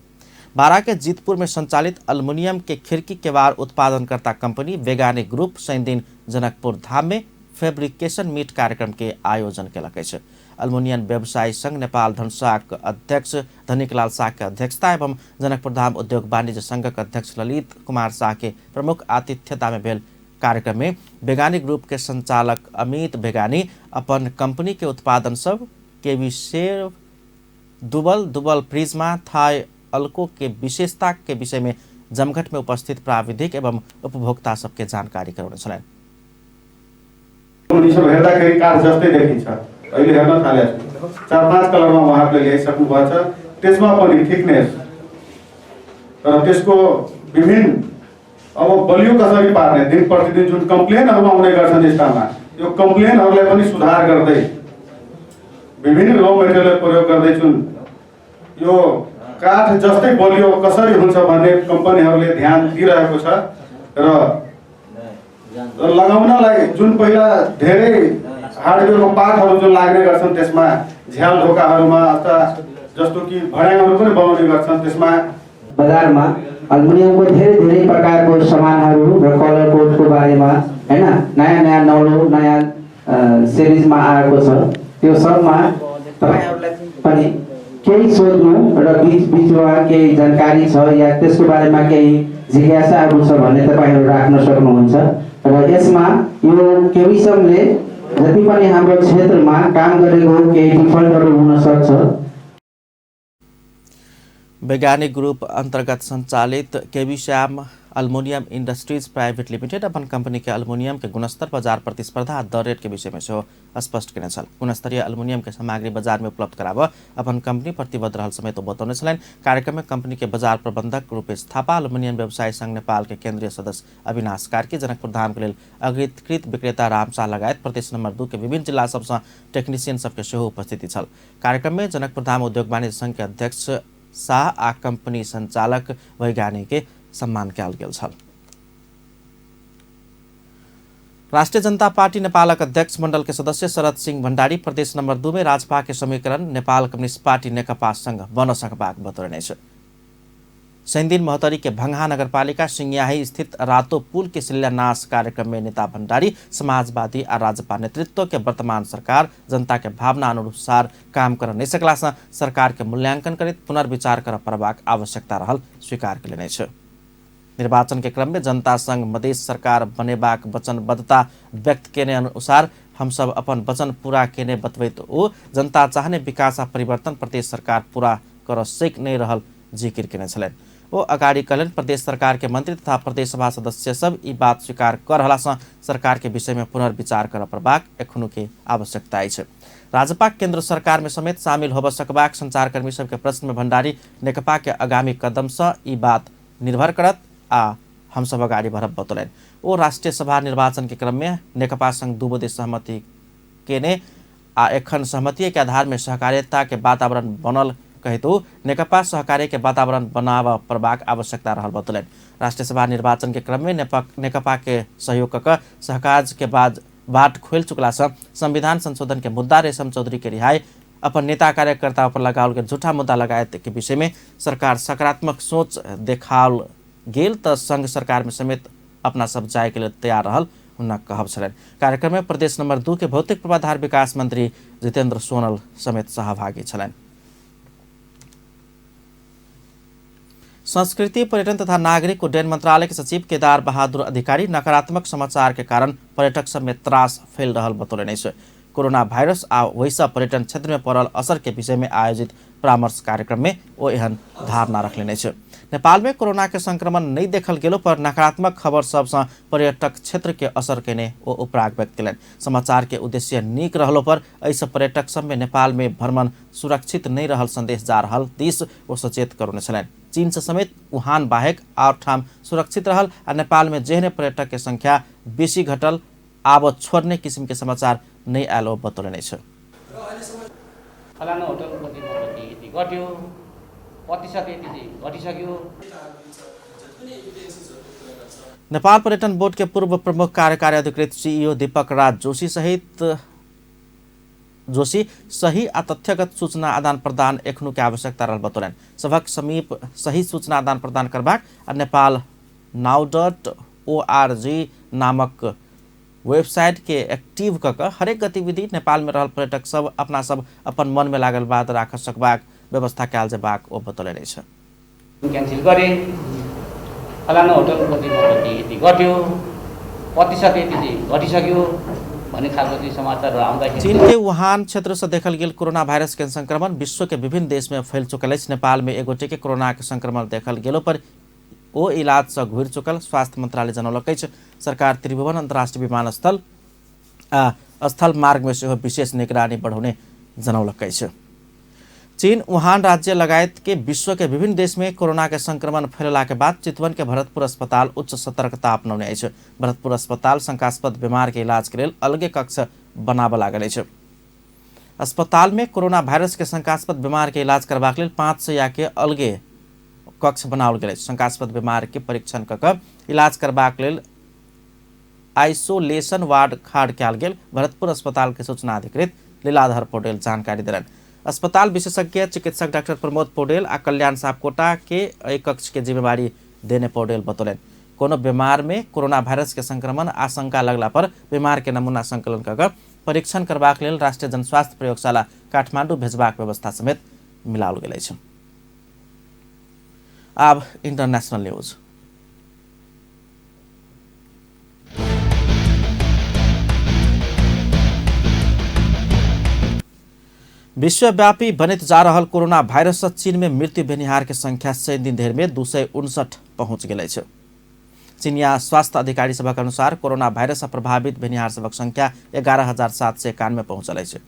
बारा के जीतपुर में संचालित अल्मुनियम के खिड़की केबाड़ उत्पादनकर्ता कंपनी वैज्ञानिक ग्रुप शनिदिन जनकपुर धाम में फैब्रिकेशन मीट कार्यक्रम के आयोजन केलक अछि। अल्मुनियम व्यवसायी संघ नेपाल धनुषाक अध्यक्ष धनिकलाल शाह के अध्यक्षता एवं जनकपुर धाम उद्योग वाणिज्य संघक अध्यक्ष ललित कुमार शाह के प्रमुख आतिथ्यता में भेल कार्यक्रम में वैज्ञानिक ग्रुप के संचालक अमित वैज्ञानी अपन कंपनी के उत्पादन सब केवी सेव, दुबल, दुबल प्रिज्मा, थाई अल्को के विशेषता के विषय में जमघट में उपस्थित प्राविधिक एवं उपभोक्ता सबके जानकारी करौने छलनि। हेर्दाखेरि काठ जस्तै देखिन्छ, अहिले हेर्न थालेको छु। 4-5 कलरमा उहाँहरूले ल्याइसक्नु भएको छ। त्यसमा पनि थिकनेस र त्यसको विभिन्न अब बलियो कसरी पार्ने, दिन प्रतिदिन जुन कम्प्लेनहरू आउने गर्छन् स्थानमा, यो कम्प्लेनहरूलाई पनि सुधार गर्दै विभिन्न र मेटेरियल प्रयोग गर्दै जुन यो काठ जस्तै बलियो कसरी हुन्छ भन्ने कम्पनीहरूले ध्यान दिइरहेको छ र लगाउनलाई जुन पहिला धेरै हार्डवेयरको पार्टहरू जुन लाग्ने गर्छन् त्यसमा झ्याल ढोकाहरूमा अथवा जस्तो कि भड्याङहरू पनि बनाउने गर्छन्, त्यसमा बजारमा अल्मुनियमको धेरै धेरै प्रकारको सामानहरू र कलर कोडको बारेमा हैन नयाँ नयाँ नौलो नयाँ सिरिजमा आएको छ। त्यो सबमा तपाईहरुलाई पनि केही सोध्नु र बीच बीचमा केही जानकारी छ या त्यसको बारेमा केही जिज्ञासाहरू छ भने तपाईहरु राख्न सक्नुहुन्छ र यसमा यो केविसमले जति पनि हाम्रो क्षेत्रमा काम गरेको केही डिफल्टहरू हुन सक्छ। वैज्ञानिक ग्रुप अंतर्गत संचालित KV Shyam aluminium industries private limited अपन कंपनी के अल्मुनियम के गुणस्तर, बाजार प्रतिस्पर्धा, दर रेट के विषय में सेहो स्पष्ट केने छल। गुणस्तरीय अल्मुनियम के सामग्री बाजार में उपलब्ध कराब अपन कंपनी प्रतिबद्ध रहल समेत ओ बतौने छलनि। कार्यक्रम में कंपनी के बाजार प्रबंधक रूपेश थापा, अल्मुनियम व्यवसाय संघ नेपाल के केंद्रीय सदस्य अविनाश कार्की, जनकपुर धाम के लेल अधिकृत विक्रेता राम शाह लगायत प्रदेश नंबर 2 के विभिन्न जिला सबसँ टेक्नीशियन सबके सेहो उपस्थिति छल। कार्यक्रम में जनकपुर धाम उद्योग वाणिज्य संघ के अध्यक्ष शाह आ कंपनी संचालक वैज्ञानिक के सम्मान कयल गेल छल। राष्ट्रिय जनता पार्टी नेपालक अध्यक्ष मंडल के सदस्य शरद सिंह भण्डारी प्रदेश नंबर 2 में राजपा के समीकरण नेपाल कम्युनिस्ट पार्टी नेकपा संघ बन सकबाक बतौने अछि। शनिदिन महोत्तरी के भंगहा नगरपालिका सिंगियाही स्थित रातो पुल के शिलान्यास कार्यक्रम में नेता भण्डारी समाजवादी आ राजपा नेतृत्व के वर्तमान सरकार जनता के भावना अनुसार काम कर नहीं सकला से सरकार के मूल्यांकन करैत पुनर्विचार कर पड़बाक आवश्यकता रहल स्वीकार कयलनि अछि। निर्वाचन के क्रम में जनता संग मधेश सरकार बनेबाक वचनबद्धता व्यक्त केने अनुसार हम सब अपन वचन पूरा केने बतबैत ओ जनता चाहने विकास आ परिवर्तन प्रदेश सरकार पूरा कर सक नहीं रहल जिकिर केने छलनि। ओ अगाडि कहलनि प्रदेश सरकार के मंत्री तथा प्रदेश सभा सदस्य सब ई बात स्वीकार कर रहला सँ सरकार के विषय में पुनर्विचार कर पड़बाक एखनु के आवश्यकता अछि। राजपा केंद्र सरकार में समेत शामिल होब सकबाक संचारकर्मी सबके प्रश्न में भण्डारी नेकपा के आगामी कदम सँ ई बात निर्भर करत आ हम सब अगाडि बढ़ब बतौलनि। ओ राष्ट्रिय सभा निर्वाचन के क्रम में नेकपा संग 2 बुँदे सहमति केने आ एखन सहमति के आधार में सहकारिता के वातावरण बनल कहतो नेकपा सहकार्य के वातावरण बनाव पड़बाक आवश्यकता रहल बतौलनि। राष्ट्रिय सभा निर्वाचन के क्रम में नेकपा के सहयोग क सहकार्य के बाद बाट खोलि चुकला सँ संविधान संशोधन के मुद्दा, रेशम चौधरी के रिहाई, अपन नेता कार्यकर्ता पर लगाओल गेल झूठा मुद्दा लगायत के विषय में सरकार सकारात्मक सोच देखाओल गेल त संघ सरकार में समेत अपना सब जाय के लेल तैयार रहल हुनक कहब छलनि। कार्यक्रम में प्रदेश नंबर 2 के भौतिक पूर्वाधार विकास मंत्री जितेंद्र सोनल समेत सहभागी छलनि। संस्कृति, पर्यटन तथा नागरिक उड्डयन मंत्रालय के सचिव केदार बहादुर अधिकारी नकारात्मक समाचार के कारण पर्यटक सब में त्रास फैल रहल बतौलनि अछि। कोरोना वायरस आ वैसा पर्यटन क्षेत्र में पड़ल असर के विषय में आयोजित परामर्श कार्यक्रम में ओ एहन धारणा रखलनि अछि। नेपाल में कोरोना के संक्रमण नहीं देखल गेलो पर नकारात्मक खबर सबसँ पर्यटक क्षेत्र के असर केने ओ उपराग व्यक्त कयलनि। समाचार के उद्देश्य नीक रहलो पर एहिसँ पर्यटक सब में नेपाल में भ्रमण सुरक्षित नहीं रहल संदेश जा रहल दिस ओ सचेत करौने छलनि। चीन से समेत वुहान बाहेक और ठाम सुरक्षित रहल आ नेपाल में जेहने पर्यटक के संख्या बेसी घटल आब छोड़ने किसिम के समाचार नहीं आयल ओ बतौलनि अछि। फलानु होटलको यति घट्यो, प्रतिशत यति घटिसक्यो। नेपाल पर्यटन बोर्ड के पूर्व प्रमुख कार्यकारी अधिकृत सीईओ दीपक राज जोशी सहित जोशी सही आ तथ्यगत सूचना आदान प्रदान एखनु के आवश्यकता रहल बतौलनि। सभक समीप सही सूचना आदान प्रदान करबाक आ नेपाल now.org नामक वेबसाइट के एक्टिव क क हरेक गतिविधि नेपाल में रहल पर्यटक सब अपना सब अपन मन में लागल बात राख सकबाक व्यवस्था कयल जेबाक ओ बतौलनि अछि। क्यान्सल गरे, फलाना होटलको कति यति घट्यो, प्रतिशत यति घटिसक्यो भन्ने खालको चाहिँ समाचारहरू आउँदाखेरि चीन के वुहान क्षेत्र से देखल गेल कोरोना वायरस के संक्रमण विश्व के विभिन्न देश में फैल चुकल अछि। नेपाल में एगोटे के कोरोना के संक्रमण देखल गेलो पर ओ इलाज से घुरि चुकल स्वास्थ्य मंत्रालय जनौलक अछि। सरकार त्रिभुवन अंतर्राष्ट्रीय विमानस्थल आ स्थल मार्ग में सेहो विशेष निगरानी बढ़ौने जनौलक अछि। चीन वुहान राज्य लगायत के विश्व के विभिन्न देश में कोरोना के संक्रमण फैलला के बाद चितवन के भरतपुर अस्पताल उच्च सतर्कता अपनौने अछि। भरतपुर अस्पताल शंकास्पद बीमार के इलाज के लेल अलगे कक्ष बनाबऽ लागल अछि। अस्पताल में कोरोना वायरस के शंकास्पद बीमार के इलाज करबाक लेल 500 के अलगे कक्ष बनाओल गेल अछि। शंकास्पद बीमार के परीक्षण क क इलाज करबाक लेल आइसोलेशन वार्ड खाड़ कयल गेल भरतपुर अस्पताल के सूचना अधिकृत लीलाधर पौडेल जानकारी देलनि। अस्पताल विशेषज्ञ चिकित्सक डॉक्टर प्रमोद पौडेल आ कल्याण सापकोटा के एहि कक्ष के जिम्मेवारी देने पौडेल बतौलनि। कोनो बीमार में कोरोना वायरस के संक्रमण आशंका लगला पर बीमार के नमूना संकलन क परीक्षण करबाक लेल राष्ट्रीय जनस्वास्थ्य प्रयोगशाला काठमांडू भेजबाक व्यवस्था समेत मिलाओल गेल अछि। आब इंटरनेशनल न्यूज। विश्वव्यापी बनैत जा रहल कोरोना वायरस से चीन में मृत्यु भेनिहार के संख्या 100 दिन धरि में 259 पहुंच गेल अछि। चीनिया स्वास्थ्य अधिकारी सभक अनुसार कोरोना वायरस से प्रभावित भेनिहार सभक संख्या 11,791 पहुंचल अछि।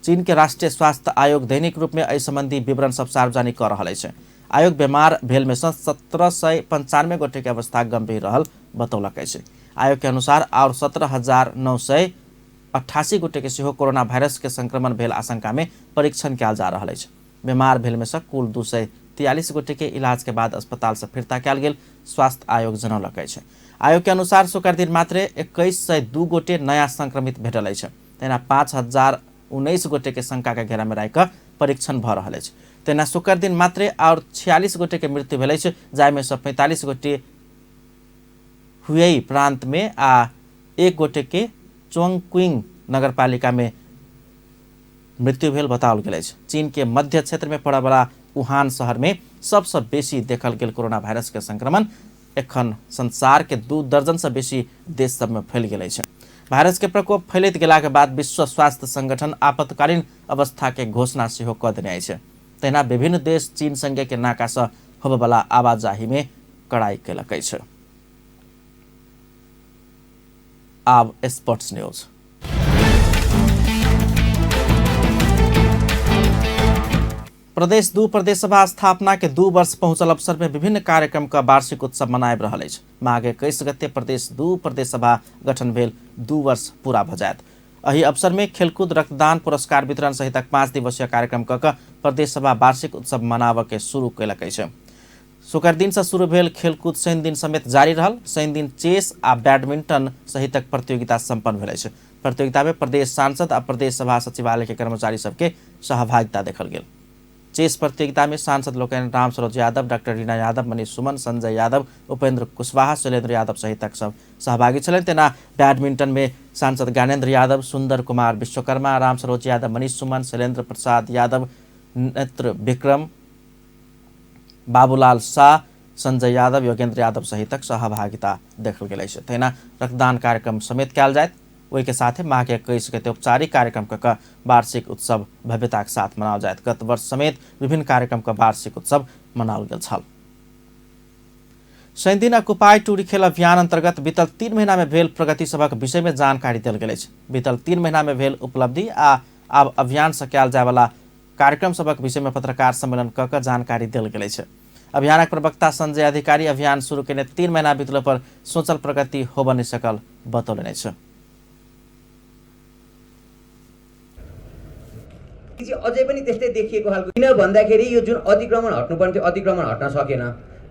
चीन के राष्ट्रीय स्वास्थ्य आयोग दैनिक रूप में एहि संबंधी विवरण सब सार्वजनिक कऽ रहल अछि। आयोग बीमार भेल में सँ 1795 गोटे के अवस्था गंभीर रहल बतौलक अछि। आयोग के अनुसार और 17,988 गोटे के सेहो कोरोना वायरस के संक्रमण भेल आशंका में परीक्षण कयल जा रहल अछि। बीमार भेल में सँ कुल 243 गोटे के इलाज के बाद अस्पताल से फिर्ता कयल गेल स्वास्थ्य आयोग जनौलक अछि। आयोग के अनुसार शुक्र दिन मात्रे 2102 गोटे नया संक्रमित भेटल अछि। तहिना 5,019 गोटे के शंका के घेरा में राखि कऽ परीक्षण भऽ रहल अछि। तहिना शुक्र दिन मात्रे और 46 गोटे के मृत्यु भेल अछि, जाहिमे सँ 45 गोटे हुएई प्रांत में आ 1 गोटे के चोंगक्विंग नगरपालिका में मृत्यु भेल बताओल गेल अछि। चीन के मध्य क्षेत्र में पड़यवला वुहान शहर में सबसँ बेसी देखल गेल कोरोना वायरस के संक्रमण एखन संसार के 2 दर्जन से बेसी देश सब में फैल गेल अछि। वायरस के प्रकोप फैलैत गेला के बाद विश्व स्वास्थ्य संगठन आपातकालीन अवस्था के घोषणा सेहो कऽ देने अछि। तहिना विभिन्न देश चीन संगे के नाका से होबयवला आवाजाही में कड़ाई कयलक अछि। आब स्पोर्ट्स न्यूज। प्रदेश 2 प्रदेश सभा स्थापना के 2 वर्ष पहुंचल अवसर में विभिन्न कार्यक्रम का वार्षिक उत्सव मनाबि रहल अछि। माघ 21 गते प्रदेश 2 प्रदेश सभा गठन भेल 2 वर्ष पूरा भ जायत। एहि अवसर में खेलकूद, रक्तदान, पुरस्कार वितरण सहितक 5 दिवसीय कार्यक्रम क प्रदेश सभा वार्षिक उत्सव मनाबऽ के शुरू कयलक अछि। शुक्र दिन से शुरू भेल खेलकूद शनि दिन समेत जारी रहल। शनि दिन चेस आ बैडमिंटन सहितक प्रतियोगिता सम्पन्न भेल अछि। प्रतियोगिता में प्रदेश सांसद आ प्रदेश सभा सचिवालय के कर्मचारी सबके सहभागिता देखल गेल। चेस प्रतियोगिता में सांसद लोकनि रामसरोज यादव, डॉक्टर रीना यादव, मनीष सुमन, संजय यादव, उपेंद्र कुशवाहा, शैलेंद्र यादव सहितक सब सहभागी छलनि। तेना बैडमिंटन में सांसद ज्ञानेन्द्र यादव, सुंदर कुमार विश्वकर्मा, रामसरोज यादव, मनीष सुमन, शैलेंद्र प्रसाद यादव, नेत्र विक्रम, बाबूलाल शाह, संजय यादव, योगेंद्र यादव सहितक सहभागिता देखल गेल अछि। तहिना रक्तदान कार्यक्रम समेत कयल जायत। ओहि के साथे माघ 21 गते औपचारिक कार्यक्रम क वार्षिक उत्सव भव्यता के साथ मनाओल जायत। गत वर्ष समेत विभिन्न कार्यक्रम क वार्षिक उत्सव मनाओल गेल छल। शनि दिन अकुपाई टूरी खेल अभियान अंतर्गत बीतल 3 महीना में भेल प्रगति सभक विषय में जानकारी देल गेल अछि। बीतल 3 महीना में भेल उपलब्धि आ आब अभियान से कयल जायवला कार्यक्रम सभक विषय में पत्रकार सम्मेलन क जानकारी देल गेल अछि। अभियानक प्रवक्ता संजय अधिकारी अभियान शुरू केने 3 महीना बीतलो पर सोचल प्रगति होबऽ नहि सकल बतौलनि अछि। अझै पनि त्यस्तै देखिएको खालको, किन भन्दाखेरि यो जुन अतिक्रमण हट्नुपर्ने थियो अतिक्रमण हट्न सकेन।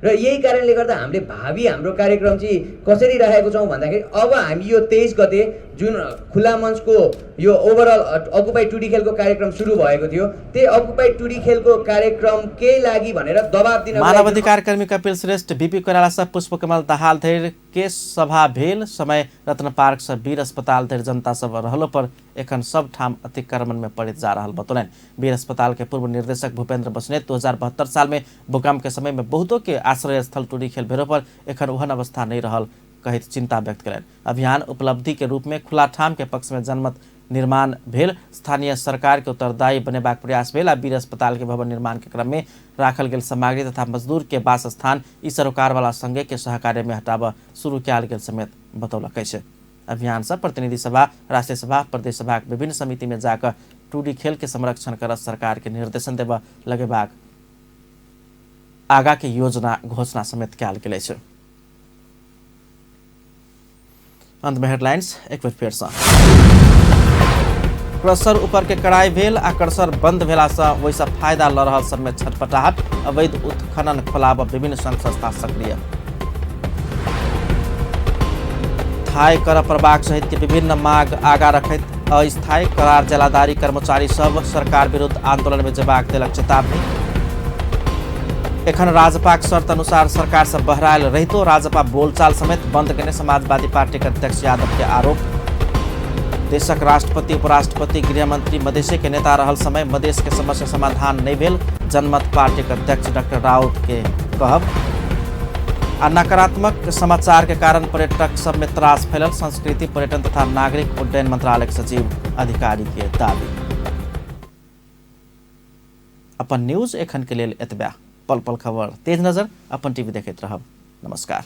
र यही कारणले गर्दा हामीले भावी हाम्रो कार्यक्रम चाहिँ कसरी राखेको छौँ भन्दाखेरि अब हामी यो 23 गते जुन खुला मञ्चको यो ओभरअल अकुपाई टुडी खेलको कार्यक्रम सुरु भएको थियो, त्यही अकुपाई टुडी खेलको कार्यक्रमकै लागि भनेर दबाब दिन मानवाधिकार कर्मी कपिल श्रेष्ठ, बीपी कोइराला सह पुष्पकमल दाहाल धरि के सभा भेल समय रत्न पार्क से वीर अस्पताल धरि जनता सब रहलो पर एखन सब ठाम अतिक्रमण में पड़ित जा रहा बतौलनि। वीर अस्पताल के पूर्व निर्देशक भूपेंद्र बस्नेत 2072 साल में भूकंप के समय में बहुतों के आश्रय स्थल टुडी खेल भेलो पर एखन ओहन अवस्था नहीं रहल कहैत चिंता व्यक्त कयलनि। अभियान उपलब्धि के रूप में खुला ठाम के पक्ष में जनमत निर्माण भेल, स्थानीय सरकार के उत्तरदायी बनेबाक प्रयास भेल आ वीर अस्पताल के भवन निर्माण के क्रम में राखल गेल सामग्री तथा मजदूर के वासस्थान ई सरोकार वाला संघे के सहकार्य में हटाबऽ शुरू कयल गेल समेत बतौलक अछि। अभियान से प्रतिनिधि सभा, राष्ट्रीय सभा, प्रदेश सभा के विभिन्न समिति में जाकर टुडी खेल के संरक्षण कर सरकार के निर्देशन देबऽ लगेबाक आगा के योजना घोषणा समेत कयल गेल अछि। अंत में हेडलाइंस एक बेर फेर सँ। क्रसर ऊपर के कड़ाई भेल आ क्रसर बंद भेला सँ ओहिसँ फायदा ल रहल सब में छटपटाहट, अवैध उत्खनन खोलाब विभिन्न संघ संस्था सक्रिय। थाय कर पड़बाक सहित के विभिन्न मांग आगा रखैत अस्थायी करार जलाधारी कर्मचारी सब सरकार विरुद्ध आंदोलन में जेबाक देलक चेतावनी। एखन राजपाक शर्त अनुसार सरकार से बहरायल रहितो राजपा बोलचाल समेत बंद केने समाजवादी पार्टी के अध्यक्ष यादव के आरोप। देशक राष्ट्रपति, उपराष्ट्रपति, गृहमंत्री मधेशे के नेता रहल समय मधेश के समस्या समाधान नहीं भेल, जनमत पार्टी के अध्यक्ष डॉक्टर राउत के कहब। आ नकारात्मक समाचार के कारण पर्यटक सब में त्रास फैलल, संस्कृति, पर्यटन तथा नागरिक उड्डयन मंत्रालय के सचिव अधिकारी के दावी। अपन न्यूज एखन के लेल एतबे। पल पल खबर तेज नजर अपन टीवी देखैत रहब। नमस्कार।